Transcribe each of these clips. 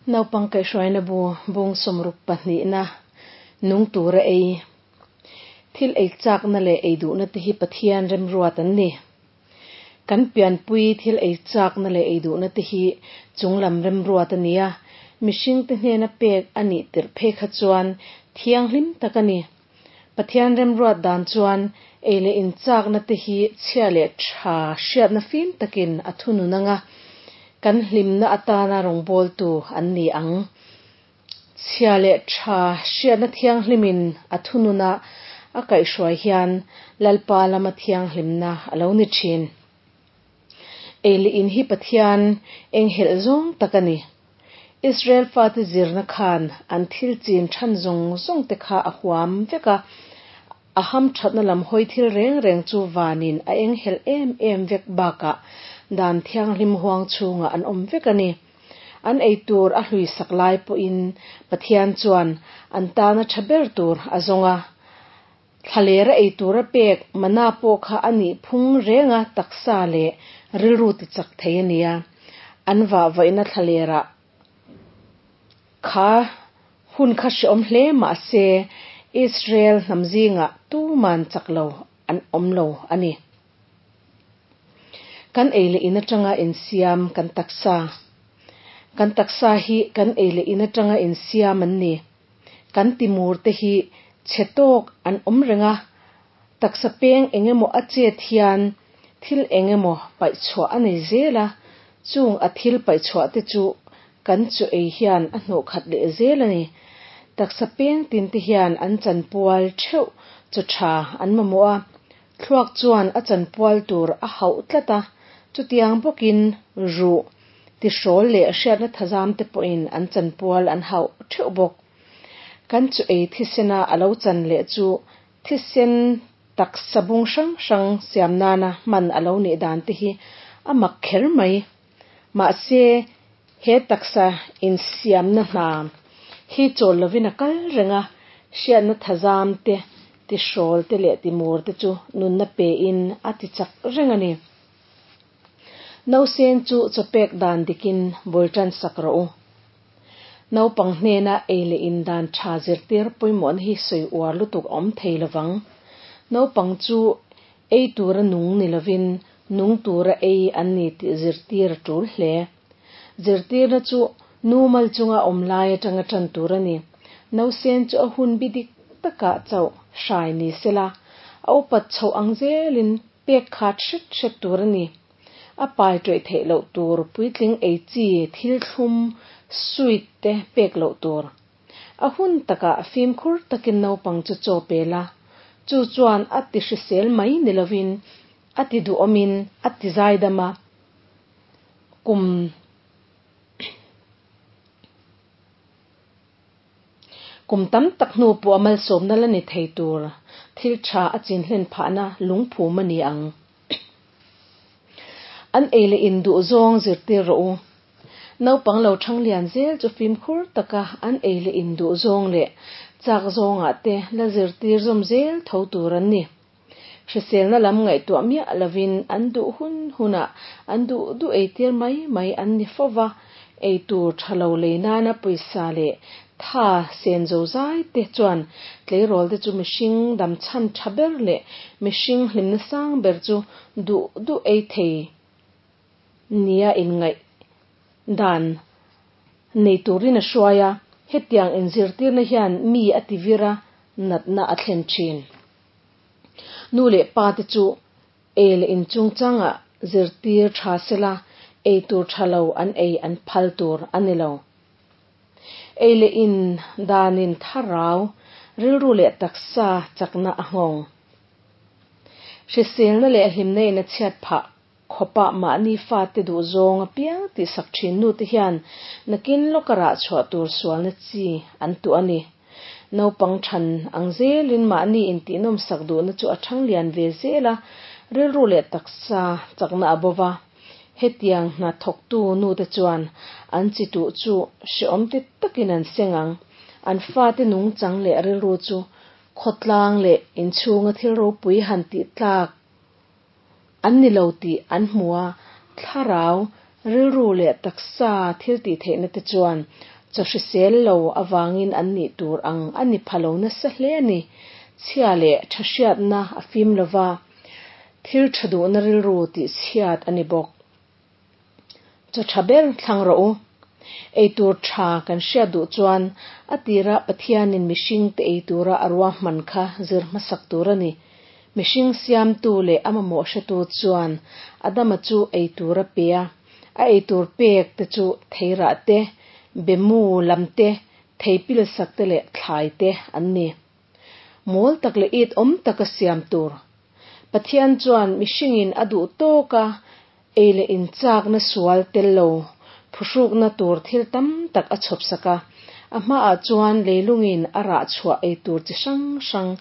Naupang kaihhruaina bu bung sawmruk pahnihna nung tura ei thil ei chakna leh ei duhna te hi Pathian remruat an ni. Kan pianpui thil ei chakna leh ei duhna te hi chunglam remruat a ni a, mihringte hnena pek a nih tirh phei kha chuan thianghlim tak a ni. Pathian remruat dan chuan ei leh inchakna te hi chhia leh tha hriatna fim takin a thunun anga kan hlimna atana rawngbawltu an ni ang. Chhia leh tha hriatna thianghlimin a thunun a, a kaihhruai hian Lalpa lama thianghlimna a lo ni thin. Ei leh in hi Pathian enghelh zawng tak a ni. Israel fate zirna khan an thil chin than zawng zawng te kha a huam vek a, a hamthatna lam hawi thil reng reng chu vanin a enghelh em em vek bakah dan thianghlim huang chhungah an awm vek a ni. An ei tur a hlui sak lai pawhin Pathian chuan an tana tha ber tur a zawng a. Thlalera ei tura pek mana pawh kha a nih phung renga taksa leh rilru ti chak thei a nia. An vahvaihna thlalerah kha hun kha hreawm hle mah se Israel hnam zingah tuman chak lo an awm lo a ni. Kan ei leh in atanga insiam kan taksa. Kan taksa hi kan ei leh in atanga insiam an ni. Kan timur te hi chhe tawk an awm reng a, taksa peng eng emaw a chet hian thil eng emaw paih chhuah a nei zel a, chung a thil paih chhuah te chu kan chaw ei hian a hnawh khat leh zel a ni. Taksa peng tin te hian an chanpual theuh chaw tha an mamawh a, thluak chuan a chanpual tur a hauh tlat a, chutiang bawkin ruh, tihrawl leh hriatna thazam te pawhin an chanpual an hauh theuh bawk. Kan chu ei thisena a lo chan leh chu thisen taksa bung hrang hrang siam nana hman a lo nih dan te hi a mak kher mai. Mahse, he taksa insiamna hna hi chawl lovin a kal reng a, hriatna thazam te, tihrawl te leh timur te chu nunna pein a ti chak reng a ni. Nausen chu chawpek dan dikin bul tan sak rawh u. Naupang hnena ei leh in dan tha zirtir pawimawhna hi sawi uar lutuk a awm thei lovang. Naupang chu ei tura nung ni lovin nung tura ei an ni tih zirtir a tul hle. Zirtirna chu nu mal chunga awm lai atanga tan tur a ni. Nausen chu a hun bi dik takah chauh hrai ni sela, a upat chhoh ang zelin pek khat hret hret tur a ni. A pai tawih theih loh tur puitling ei chi thil thlum, sweet, te pek loh tur. A hun takah fimkhur takin naupang chu chaw pe la, chu chuan a ti hrisel mai ni lovin a ti duhawmin a ti zaidam a, kum. Kum tam tak hnu pawh a malsawmna la ni thei tur thil tha a chin hlen phahna lungphum a ni ang. An ei leh in duh zawng zirtir rawh u. Naupang lo thang lian zel chu fimkhur taka an ei leh in duh zawng leh chak zawngah te la zirtir zawm zel tho tur an ni. Hriselna lam ngaihtuah miah lovin an duh hun hunah an duh duh eitir mai mai an ni fo va, ei tur tha lo lei nana pawisa leh tha sen zo zai te chuan tleirawl te chu mihring dam chhan tha ber leh mihring hlimna sang ber chu duh duh ei thei nia inngaih dan nei turin a hruai a, hetiang inzirtirna hian mi a ti vir a, natna a thlen thin. Nu leh pa te chu ei leh in chungchangah zirtir tha sela, ei tur tha lo an ei an phal tur a ni lo. Ei leh in danin thlarau, rilru leh taksa chakna a nghawng. Hriselna leh hlimna in a chhiat phah khawpah mahni fate duh zawng apiang tihsak thin nute hian nakin lawka rah chhuah tur sualna chi an tuah a ni. Naupang than ang zelin mahni intihnawmsak duhna chu a thang lian ve zel a, rilru leh taksa chakna a bo va. Hetiang hna thawktu nute chuan an chi tuh chu hrehawm ti takin an seng ang. An fate nungchang leh rilru chu khawtlang leh inchhunga thil ropui han tih tlak An ni lo tih an hmu a, thlarau, rilru leh taksa thil tih theihna te chuan Chaw hrisel lo avangin an nih tur ang a ni pha lo nasa hle a ni. Chhia leh tha hriatna a fim lo va, thil tha duhna rilru tih chhiat a ni bawk. Chaw tha ber thlang rawh u. Eitur tha kan hriat duh chuan a tira Pathianin mihringte eitura a ruahman kha zir hmasak tur a ni. Mihring siamtu leh a mamawh hretu chuan Adama chu eitur a pe a, a eitur pek te chu theirah te, bemu lam te, thei pilsak te leh thlai te an ni. Mawl tak leh it awm taka siam tur. Pathian chuan mihringin a duh tawka ei leh inchakna sual tel lo phuhrukna tur thil tam tak a chhawpsak a. A hmaah chuan leilungin a rah chhuah ei tur chi hrang hrang,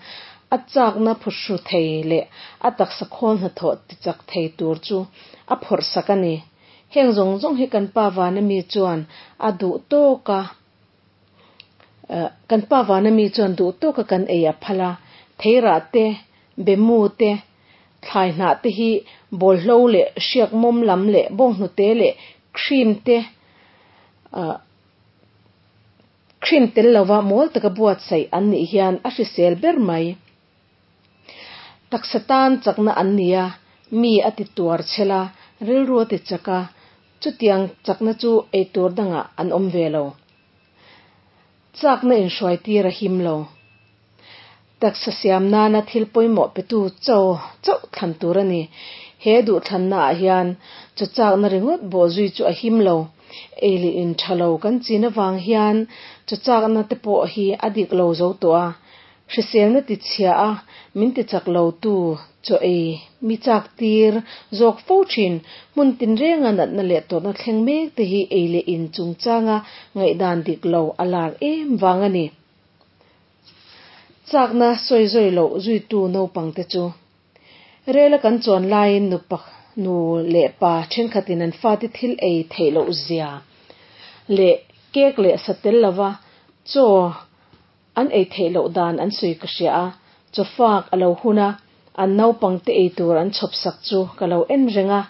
a chakna phuhru thei leh a taksa khawl hnathawh tichak thei tur chu a phawrhsak a ni. Heng zawng zawng hi kan Pa Vana mi chuan a duh tawka Kan Pa Vana mi chuan duh tawka kan ei a phal a, theirah te, bemu te, thlai hnah te hi bawlhlo leh hriak mawm lam leh bawnghnute leh cream te cream tel lova mawl taka buatsaih an nih hian a hrisel ber mai. Taksa tan chakna an ni a, mi a ti tuar chhel a, rilru a ti chak a, chutiang chakna chu eitur dangah an awm ve lo. Chakna inhruaitir a him lo. Taksa siam nana thil pawimawh petu cho chauh thlan tur a ni. He duhthlanna ah hian chaw chakna ringawt bawh zui chu a him lo. Ei leh in tha lo kan chin avang hian chaw chakna te pawh hi a dik lo zo tawh a. Hriselna ti chhia a min ti chak lo tu chaw ei mi chak tir zawk fo thin. Hmun tinrenga natna leh tawrhna thleng mek te hi ei leh in chungchanga ngaihdan dik lo a lar em vang a ni. Chakna sawi zawi loh zuitu naupangte chu rela kan chuan laiin nupa nu leh pa thenkhatin an fate thil ei theih loh zia leh kek leh sa tel lova chaw an ei theih loh dan an sawi ka hria a, chaw fak a lo hun a, an naupangte ei tur an chhawp sak chu ka lo en reng a,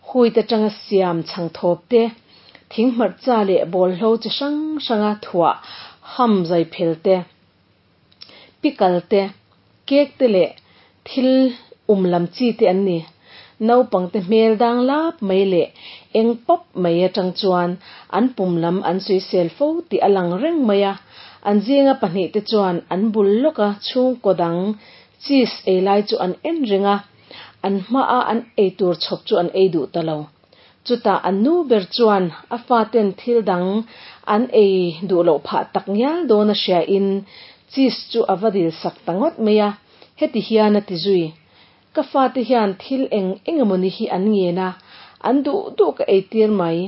huite atanga siam chhang thawp te, thing hmarcha leh bawlhlo chi hrang hranga thuah ham zai phel te, pickle te, cake te leh thil um lam chi te an ni. Naupangte hmel dang lap mai leh eng pawp mai atang chuan an pum lam an sawisel fo tih a lang reng mai a. An zinga pahnihte chuan an bul lawka chhungkaw dang cheese ei lai chu an en reng a, an hmaa an eitur chhawp chu an ei duh ta lo. Chutah an nu ber chuan a faten thil dang an ei duh loh phah tak ngial dawn a hriain cheese chu a va dil sak ta ngawt mai a, heti hian a ti zui. Ka fate hian thil eng eng emawni hi an ngen a, an duh duh ka eitir mai.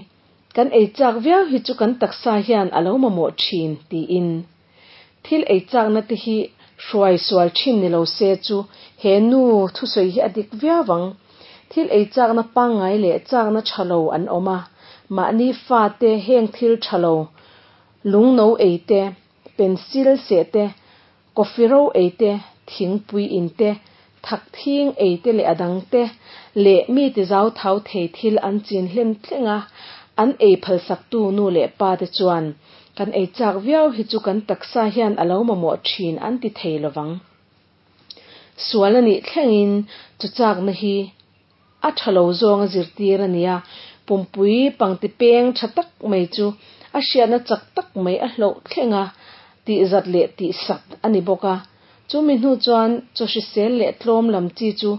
Kan ei chak viau hi chu kan taksa hian a lo mamawh thin, tiin. Thil ei chakna te hi hruai sual thin ni lo se chu he nu thusawi hi a dik viau ang. Thil ei chakna pangngai leh chakna tha lo an awm a, mahni fate heng thil tha lo, lungno ei te, pencil seh te, Coffee ro ei te, thingpui in te, thak thing ei te leh a dang te leh mi ti zau thau thei thil an chin hlen thleng a, an ei phalsaktu nu leh pa te chuan kan ei chak viau hi chu kan taksa hian a lo mamawh thin an ti thei lovang. Sual a nih thlengin chu chakna hi A tha lo zawng a zirtir a nia, pumpui pangti peng tha tak mai chu a hriatna chak tak mai a hloh thleng a, tihzat leh tihsat a ni bawk a. Chumi hnu chuan chaw hrisel leh tlawm lam chi chu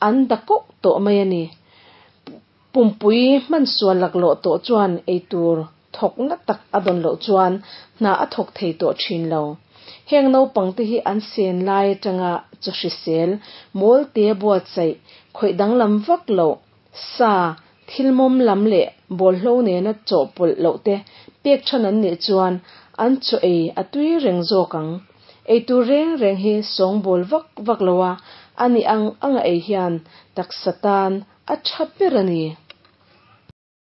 an da koh tawh mai a ni. Pumpui hmansual laklawh tawh chuan eitur thawkna tak a dawn loh chuan hna a thawk thei tawh thin lo. Heng naupangte hi an sen lai atanga chaw hrisel, mawlte buatsaih, khawih danglam vak loh, sa, thil mawm lam leh bawlhlo nena chawhpawlh loh te pek than an nih chuan an chaw ei a tui reng zawk ang. Eitur reng reng hi sawngbawl vak vak lo a, a nih ang anga ei hian taksa tan a tha ber a ni.